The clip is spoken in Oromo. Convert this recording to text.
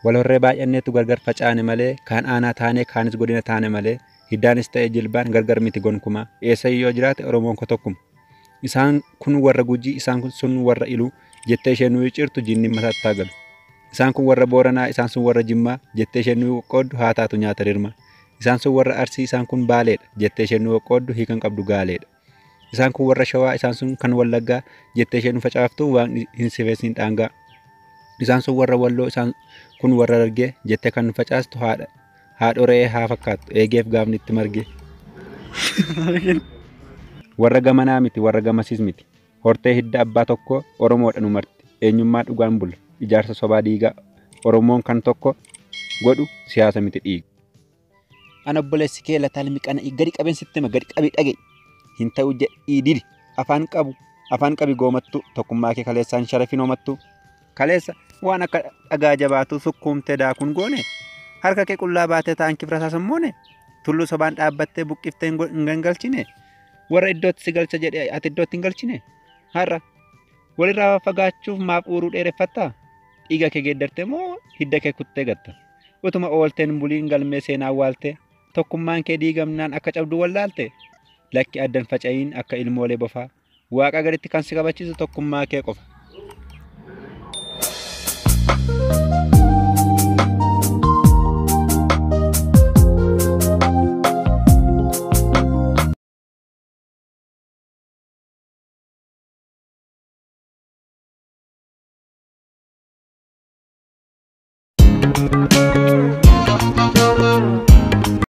Wal horree baay'anneetu gargar facaane malee kaan aanaa taanee kaanis godina taane malee hiddaanis ta'e jilbaan gargar miti gonkumaa. Eessayyuu yoo jiraate Oromoon ko tokkuma. Isaan kun warra Gujii, isaan sun warra Iluu jettee isheen nuyi cirtu jinni mataatti haa galu. Isaan kun warra Booranaa, isaan sun warra Jimmaa jettee isheen nuyi qoqqooddu haa taatu nyaata rirma. Isaan sun warra Arsii, isaan kun Baaleedha jettee isheen nuyi qoqqooddu hiikan qabdu gaaleedha. Isaan kun warra Shawaa, isaan sun kan Wallaggaa jettee isheen nu facaaftu waaqni hin sifeessin dhaangaa. Isaan sun warra Walloo, isaan kun warra Harargee jettee kan nu facaastu haadha haadho re'ee haa fakkaattu eegeef gaafni itti marge. Warra gamanaa miti, warra gamasiis miti. Hortee hidda abbaa tokkoo Oromoodha nu marti. Eenyummaa dhugaan bulla. Ijaarsa sobaa diigaa. Oromoon kan tokko godhu siyaasa miti dhiiga. Ana obboleessi kee Lataa Limiqana gadi qabeen sitti hima, gadi qabii dhaga'i. Hin ta'u jedhii didi. Afaan qabu afaan qabi goomattu tokkummaa kee kaleessaan sharafin homattu. Kaleessa waan akka dhagaa jabaatu sukkuumtee daakuun goone. Harka kee qullaa baatee taankiif rasaasan moone. Tulluu sobaan dhaabbattee buqqiftee hin gangalchine. Warra iddootti si galcha jedhee ati iddootti hin galchine. Har'a walirraa fagaachuuf maaf uuruu dheereffatta? Dhiiga kee geeddartee moo hidda kee kuttee gatta? Utuma oolteen buliin galmee seenaa awwaaltee tokkummaan kee diigamnaan akka cabduu wallaalte? Lakki addan faca'iin akka ilmoolee bofaa. Waaqa gaditti kan si kabachiisu tokkummaa kee qofa.